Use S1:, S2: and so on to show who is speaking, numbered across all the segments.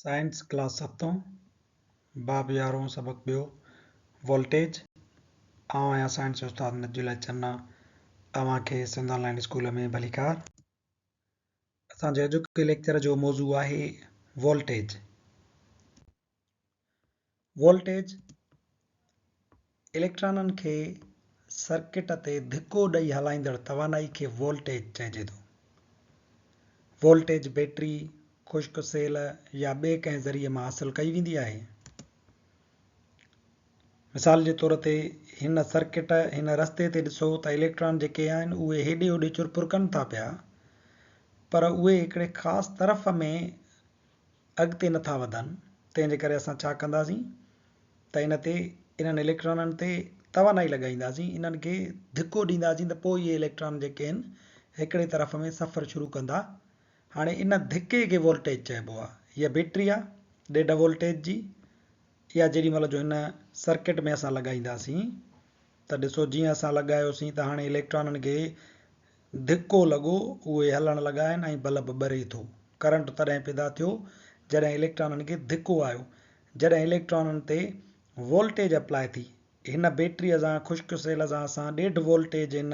S1: Science class ستون، باب يارهون سبق ٻيو، وولٽيج، آئون آهيان سائنس جو استاد نجي الله چنا، اوهان کي سنڌ آن لائين اسڪول ۾ ڀليڪار. اسان جي اڄوڪي ليڪچر جو موضوع آهي وولٽيج. وولٽيج اليڪٽرانن کي سرڪٽ تي ڌڪو ڏئي هلائيندڙ توانائي کي وولٽيج چئجي ٿو. وولٽيج بيٽري، خشڪ سيل يا ٻئي ڪنهن ذريعي مان حاصل ڪئي ويندي آهي. مثال جي طور تي هن سرڪٽ هن رستي تي ڏسو ته اليڪٽران جيڪي آهن اهي هيڏي هوڏي چرپر ڪن ٿا پيا پر اهي هڪڙي خاص طرف ۾ اڳتي نه ٿا وڌن، تنهن جي ڪري اسان ڇا ڪنداسين ته ان تي انهن اليڪٽرانن تي توانائي لڳائينداسين، انهن کي ڌڪو ڏينداسين ته پوء اهي اليڪٽران جيڪي آهن هڪڙي طرف ۾ سفر شروع ڪندا. هاڻي ان ڌڪي کي وولٽيج چئبو آهي. هيء بيٽري آهي ڏيڍ وولٽيج جي، اها جيڏي مهل جو هن سرڪٽ ۾ اسان لڳائينداسين ته ڏسو جيئن اسان لڳايوسين ته هاڻي اليڪٽرانن کي ڌڪو لڳو، اهي هلڻ لڳا آهن ۽ بلب ٻري ٿو. ڪرنٽ تڏهن پيدا ٿيو جڏهن اليڪٽرانن کي ڌڪو آيو. جڏهن اليڪٽرانن تي وولٽيج اپلاء ٿي. هن بيٽريء سان خشڪ سيل سان اسان ڏيڍ وولٽيج هن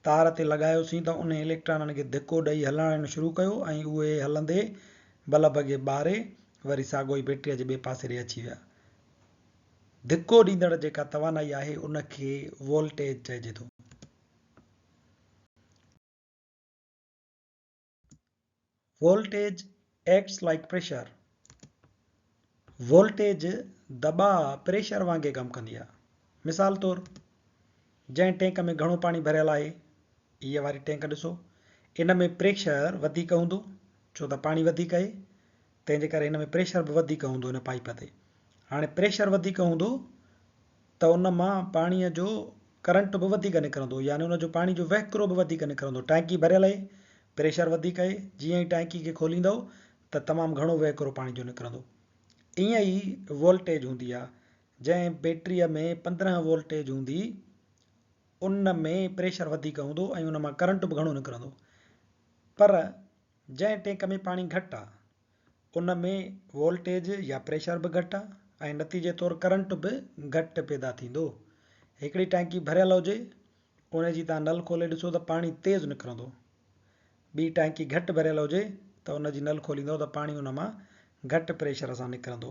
S1: تار تي لڳايوسين ته انهي اليڪٽرانن کي ڌڪو ڏئي هلڻ شروع ڪيو ۽ اهي هلندي بلب کي ٻاري وري ساڳو ئي بيٽريء جي ٻئي پاسي ڏي اچي ويا. ڌڪو ڏيندڙ جيڪا توانائي آهي ان کي وولٽيج چئجي ٿو. Voltage acts like pressure, voltage دٻاء پريشر وانگي ڪم ڪندي آهي. مثال طور جنهن ٽينڪ ۾ گهڻو پاڻي ڀريل آهي، هيء واري ٽينڪ ڏسو، ان ۾ پريشر وڌيڪ هوندو ڇو ته پاڻي وڌيڪ آهي، تنهن جي ڪري هن ۾ پريشر به وڌيڪ هوندو هن پائيپ تي. هاڻي پريشر وڌيڪ هوندو ته ان مان پاڻيء جو ڪرنٽ به وڌيڪ نڪرندو يعني ان جو پاڻي جو وهڪرو به وڌيڪ نڪرندو. ٽانڪي ڀريل آهي، پريشر وڌيڪ آهي، جيئن ئي ٽانڪي کي کوليندؤ ته تمام گهڻو وهڪرو پاڻي جو نڪرندو. ائين ئي وولٽيج هوندي آهي، جنهن بيٽريء ۾ 15 وولٽيج هوندي ان ۾ پريشر وڌيڪ هوندو ۽ ان مان ڪرنٽ به گهڻو نڪرندو. پر جنهن ٽينڪ ۾ پاڻي گهٽ آهي ان ۾ وولٽيج يا پريشر به گهٽ آ ۽ نتيجي طور ڪرنٽ به گهٽ پيدا ٿيندو. هڪڙي ٽانڪي ڀريل هجي ان جي توهان نل کولي ڏسو ته پاڻي تيز نڪرندو. ٻي ٽانڪي گهٽ ڀريل هجي ته ان جي نل کوليندؤ ته پاڻي ان مان گهٽ پريشر سان نڪرندو.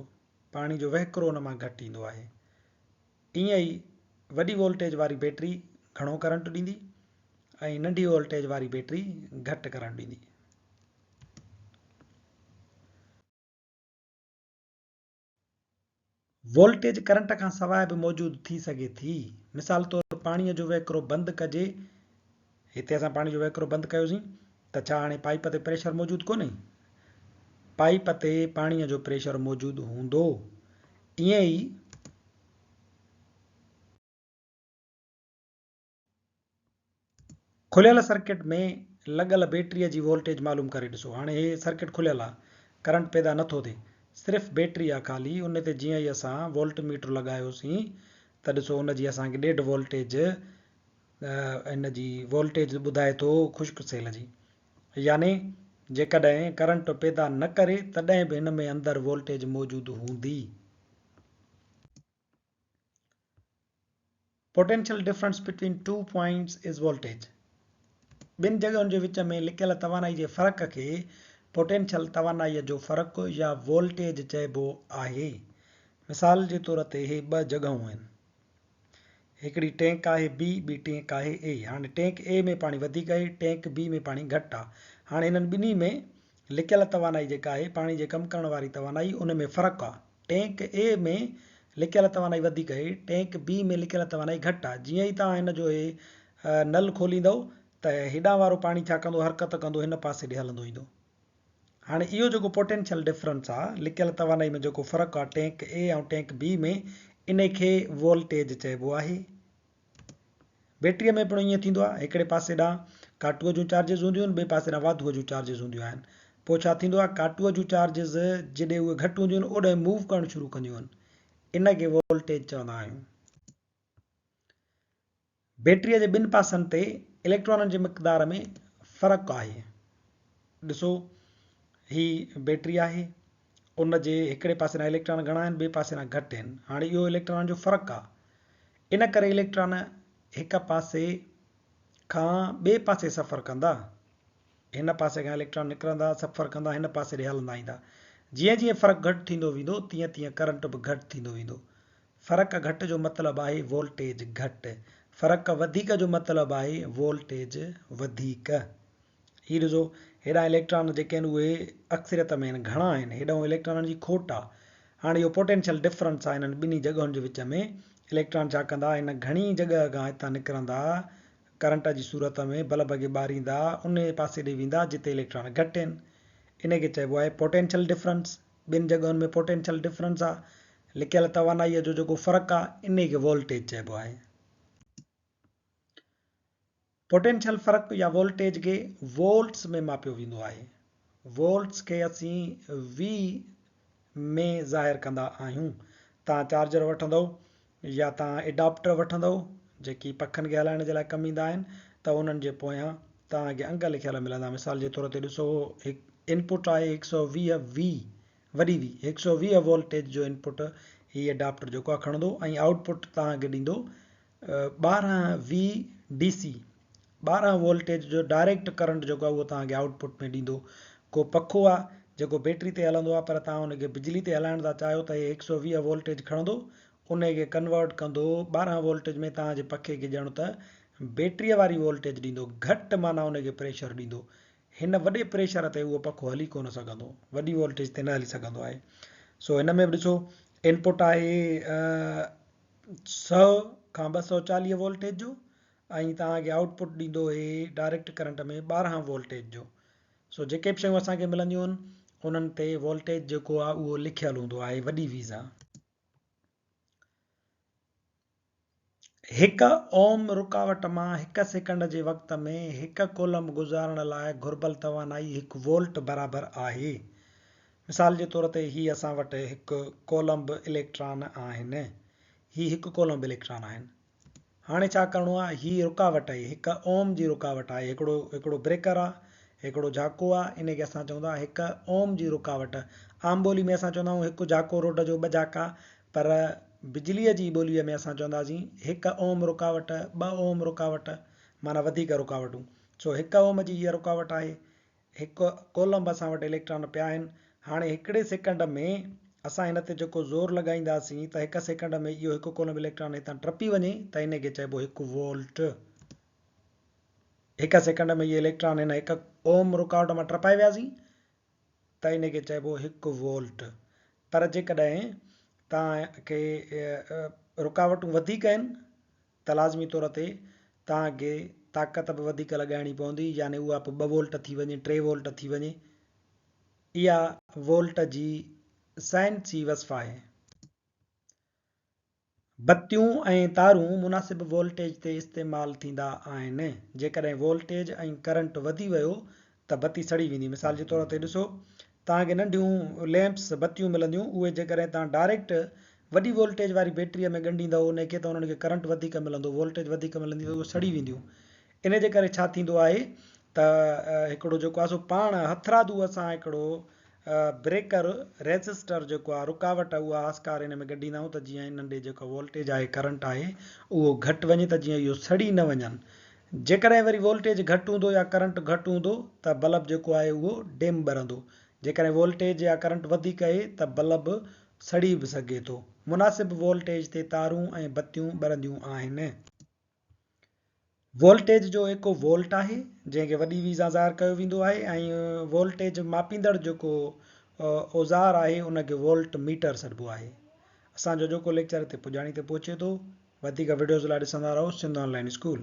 S1: پاڻي جو وهڪرو ان مان گهٽ ايندو آهي. ائين ئي وڏي وولٽيج واري بيٽري گهڻو ڪرنٽ ڏيندي ۽ ننڍي وولٽيج واري بيٽري گهٽ ڪرنٽ ڏيندي. وولٽيج ڪرنٽ کان سواء به موجود ٿي سگهي ٿي. مثال طور پاڻيء جو وهڪرو بند ڪجي، هتي اسان پاڻي جو وهڪرو بند ڪيوسين ته ڇا هاڻي پائيپ تي پريشر موجود ڪونهي؟ پائيپ تي پاڻيء جو پريشر موجود هوندو. ائين ئي. کليل سرڪٽ ۾ لڳل بيٽريء جي وولٽيج معلوم ڪري ڏسو. هاڻي هي سرڪٽ کليل آ، ڪرنٽ پيدا نه ٿو ٿئي، صرف بيٽري آ خالي، ان تي جيئن ئي اسان وولٽ ميٽر لڳايوسين ته ڏسو ان جي اسان کي ڏيڍ وولٽيج ان جي وولٽيج ٻڌائي ٿو خشڪ سيل جي. يعني جيڪڏهن ڪرنٽ پيدا نه ڪري تڏهن به هن ۾ اندر وولٽيج موجود هوندي. Potential difference between two points is voltage ٻن جڳهن جي وچ ۾ لڪيل توانائي جي فرق کي پوٽينشل توانائي جو فرق يا وولٽيج چئبو آهي. مثال جي طور تي هي ٻه جڳهون آهن. هڪڙي ٽينڪ آهي بي ٻي ٽينڪ آهي اي. هاڻي ٽينڪ اي ۾ پاڻي وڌيڪ آهي ٽينڪ بي ۾ پاڻي گهٽ آهي. هاڻي انهن ٻنهي ۾ لڪيل توانائي جيڪا آهي پاڻي جي ڪم ڪرڻ واري توانائي ان ۾ فرق آهي. ٽينڪ اي ۾ لڪيل توانائي وڌيڪ آهي، ٽينڪ بي ۾ لڪيل توانائي گهٽ آهي. جيئن ئي توهان هن جو هي نل کوليندؤ ته هيڏانهن وارو پاڻي ڇا ڪندو حرڪت ڪندو هن پاسي ڏي هلندو ايندو. هاڻي اهو جيڪو پوٽينشل ڊفرنس آهي، لڪيل توانائي ۾ جيڪو فرق آهي ٽينڪ اي ۽ ٽينڪ بي ۾ انهي کي وولٽيج چئبو آهي. بيٽريء ۾ پڻ ائين ٿيندو آهي، هڪڙي پاسي ڏانهن ڪاٽوء جون چارجز هونديون آهن، ٻئي پاسي ڏانهن واڌوء جون چارجز هونديون آهن. پوء ڇا ٿيندو آهي، ڪاٽوء جون چارجز جيڏي اهي گهٽ هونديون آهن، اوڏانهن موو ڪرڻ شروع ڪنديون آهن. ان کي وولٽيج چوندا آهيون. بيٽريء جي ٻن پاسن تي اليڪٽرانن جي مقدار ۾ فرق آهي. ڏسو، هي بيٽري آهي. ان جي هڪڙي پاسي ڏانهن اليڪٽران گهڻا آهن ٻئي پاسي ڏانهن گهٽ آهن. هاڻي اهو اليڪٽرانن جو فرق آهي. ان ڪري اليڪٽران هڪ پاسي کان ٻئي پاسي سفر ڪندا. هن پاسي کان اليڪٽران نڪرندا، سفر ڪندا هن پاسي ڏي هلندا ايندا. جيئن جيئن فرق گهٽ ٿيندو ويندو تيئن تيئن ڪرنٽ به گهٽ ٿيندو ويندو. فرق گهٽ جو مطلب آهي وولٽيج گهٽ. فرق وڌيڪ جو مطلب آهي وولٽيج وڌيڪ. هي ڏسو هيڏانهن اليڪٽران جيڪي آهن اهي اڪثريت ۾ آهن، گهڻا آهن، هيڏانهن اليڪٽرانن جي کوٽ آهي. هاڻي اهو پوٽينشل ڊفرنس آهي انهن ٻنهي جڳهن جي وچ ۾. اليڪٽران ڇا ڪندا هن گهڻي جڳهه کان هتان نڪرندا ڪرنٽ جي صورت ۾ بلب کي ٻاريندا انهي پاسي ڏي ويندا جتي اليڪٽران گهٽ آهن. انهي کي چئبو آهي پوٽينشل ڊفرنس. ٻن جڳهن ۾ پوٽينشل ڊفرنس آهي، لڪيل توانائيء جو جيڪو فرق آهي انهي کي وولٽيج چئبو آهي. پوٽينشل فرق يا وولٽيج کي وولٽس ۾ ماپيو ويندو آهي. وولٽس کي اسين وي ۾ ظاهر ڪندا آهيون. توهان چارجر وٺندؤ يا توهان ايڊاپٽر وٺندؤ جيڪي پکن کي هلائڻ جي لاء ڪم ايندا آهن ته انهن جي پويان توهان کي انگ لکيل ملندا. مثال جي طور تي ڏسو هڪ انپٽ آهي 120 وي وڏي وي 120 وولٽيج جو انپٽ هي ايڊاپٽر جيڪو آهي کڻندو ۽ آئوٽ پٽ توهان کي ڏيندو 12 وي ڊي سي 12 وولٽيج جو ڊائريڪٽ ڪرنٽ جيڪو آهي اهو توهان کي آئوٽ پٽ ۾ ڏيندو. ڪو پکو آهي جيڪو بيٽري تي هلندو آهي پر توهان ان کي بجلي تي هلائڻ ٿا چاهيو ته هي 120 وولٽيج کڻندو ان کي ڪنورٽ ڪندو 12 وولٽيج ۾ توهان جي پکي کي ڄڻ ته بيٽري واري وولٽيج ڏيندو گهٽ معنيٰ ان کي پريشر ڏيندو. هن وڏي پريشر تي اهو پکو هلي ڪونه سگهندو وڏي وولٽيج تي نه هلي سگهندو آهي. سو هن ۾ به ڏسو انپٽ آهي 100 کان 240 وولٽيج جو ۽ توهان کي آئوٽ پٽ ڏيندو هي ڊائريڪٽ ڪرنٽ ۾ 12 وولٽيج جو. سو جيڪي به شيون اسان کي ملنديون آهن انهن تي وولٽيج جيڪو آهي اهو لکيل هوندو آهي وڏي وي سان. هڪ اوم رڪاوٽ مان هڪ سيڪنڊ جي وقت ۾ هڪ ڪولمب گذارڻ لاء گهربل توانائي هڪ وولٽ برابر آهي. مثال جي طور تي هي اسان وٽ هڪ ڪولمب اليڪٽران آهن. هي هڪ ڪولمب اليڪٽران آهن. هاڻي ڇا ڪرڻو آهي؟ هي رڪاوٽ آهي، هڪ اوم جي رڪاوٽ آهي. هڪڙو هڪڙو بريڪر آهي، هڪڙو جهاڪو آهي، ان کي اسان چون ٿا هڪ اوم جي رڪاوٽ. عام ٻولي ۾ اسان چوندا آهيون هڪ جهاڪو روڊ جو ٻه جهاڪا، پر بجليء جي ٻوليء ۾ اسان چونداسين هڪ اوم رڪاوٽ، ٻه اوم رڪاوٽ، معنيٰ وڌيڪ رڪاوٽون. سو هڪ اوم جي هيء رڪاوٽ آهي. هڪ ڪولمب اسان وٽ اليڪٽران پيا آهن. هاڻي هڪڙي سيڪنڊ ۾ اسان هن تي جيڪو زور لڳائينداسين ته هڪ سيڪنڊ ۾ اهو هڪ ڪولمب اليڪٽران هتان ٽپي وڃي ته ان کي چئبو هڪ وولٽ. هڪ سيڪنڊ ۾ اهي اليڪٽران هن هڪ اوم رڪاوٽ مان ٽپائي وياسين ته ان کي چئبو هڪ وولٽ. پر جيڪڏهن توهان کي رڪاوٽون وڌيڪ آهن ته لازمي طور تي توهان کي طاقت به وڌيڪ لڳائڻي پوندي يعني اها به ٻه وولٽ ٿي وڃي ٽي وولٽ ٿي وڃي. اها وولٽ جي سائنسي وصف آهي. بتيون ۽ تارون مناسب وولٽيج تي استعمال ٿيندا آهن. جيڪڏهن وولٽيج ۽ ڪرنٽ وڌي ويو ته بتي سڙي ويندي. مثال جي طور تي ڏسو توهان کي ننڍيون ليمپس، بتيون، ملنديون، اهي جيڪڏهن توهان ڊائريڪٽ وڏي وولٽيج واري بيٽريء ۾ ڳنڍيندؤ انهي کي ته انهن کي ڪرنٽ وڌيڪ ملندو، وولٽيج وڌيڪ ملندي ته اهي سڙي وينديون. انهي جي ڪري ڇا ٿيندو آهي ته هڪڙو جيڪو آهي سو پاڻ هٿرادو اسان هڪڙو بريڪر، ريزسٽر، جيڪو آهي رڪاوٽ اها آسڪار ان ۾ ڳنڍيندا آهيون ته جيئن انهن ڏي جيڪو وولٽيج آهي ڪرنٽ آهي اهو گهٽ وڃي ته جيئن اهو سڙي نه وڃن. جيڪڏهن وري وولٽيج گهٽ هوندو يا ڪرنٽ گهٽ هوندو ته بلب جيڪو آهي اهو ڊيم ٻرندو. جيڪڏهن وولٽيج يا ڪرنٽ وڌيڪ اهي ته بلب سڙي به سگهي ٿو. مناسب وولٽيج تي تارون ۽ بتيون ٻرنديون آهن. وولٽيج جو ايڪو وولٽ آهي، جنهن کي وڏي وي سان ظاهر ڪيو ويندو آهي ۽ وولٽيج ماپيندڙ جيڪو اوزار آهي ان کي وولٽ ميٽر سڏبو آهي. اسان جو اڄوڪو ليڪچر هتي پڄاڻي تي پهچي ٿو. وڌيڪ وڊيوز لاء ڏسندا رهو سنڌ آن لائين اسڪول.